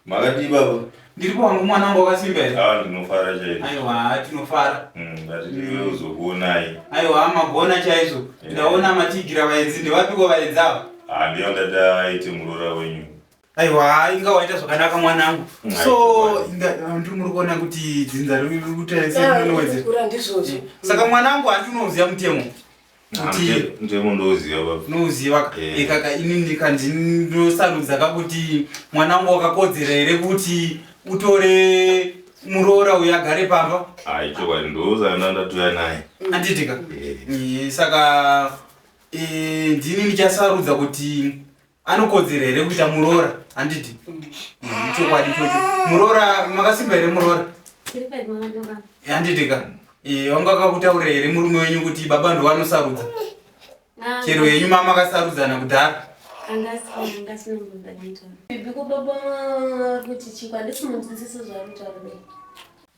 Makadii baba? Ndiripo wangu mwanangu wakasimba here? Ah, ndinofara chaizvo. Aiwa, tinofara. Ndati ndiwe uzokuonai. Aiwa, magona chaizvo. Ndaona matigira vaenzi, ndevapiko vaenzi ava? Ah, ndiyo ndati aite muroora wenyu. Aiwa, inga waita zvakanaka mwanangu. So, inga ndiri muri kuona kuti dzinza riri kuita rinowedzera. Kura ndizvozvo. Saka mwanangu handi unoziva mutemo. Kuti Mutemo ndouziva baba. Unoziva kaka ini ndikandinosanudza kakuti mwanangu wakakodzera here kuti utore muroora uyu agare pamba. Ah, ichokwadi ndozana ndatuya naye. Anditika. Saka ndini ndichasarudza kuti anokodzera here kuita muroora handiti? Chokwadi ichocho. Muroora makasimba here muroora? Handiti ka? Wanga akakutaurira here murume wenyu kuti baba ndovanosarudza? Chero henyu mama makasarudzana kudhara.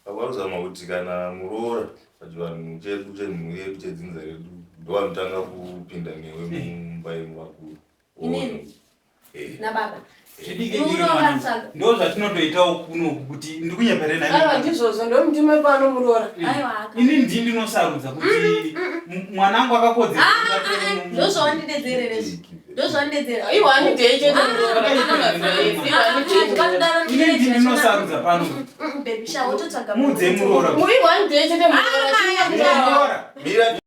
Akwaruzama kuti kana muroora pachivanhu chedu chemhuri yedu chedzinza redu ndovanotanga kupinda newe mumba yemuvakuru. Inini? Nababa. Ndo zvatinotoitawo kuno kuti ndikunyepere nani. Aiwa ndizvozvo ndo mutima pano muroora. Aiwa. Ini ndini ndinosarudza kuti mwanangu akakodzera. Ndo zvawandidedzerere izvi. Ndo zvawandidedzera. Aiwa anidei chete muroora. Ini ndini ndinosarudza pano. Baby sha wototsvaga. Muudze muroora. Muiwa anidei chete muroora. Muroora. Mira.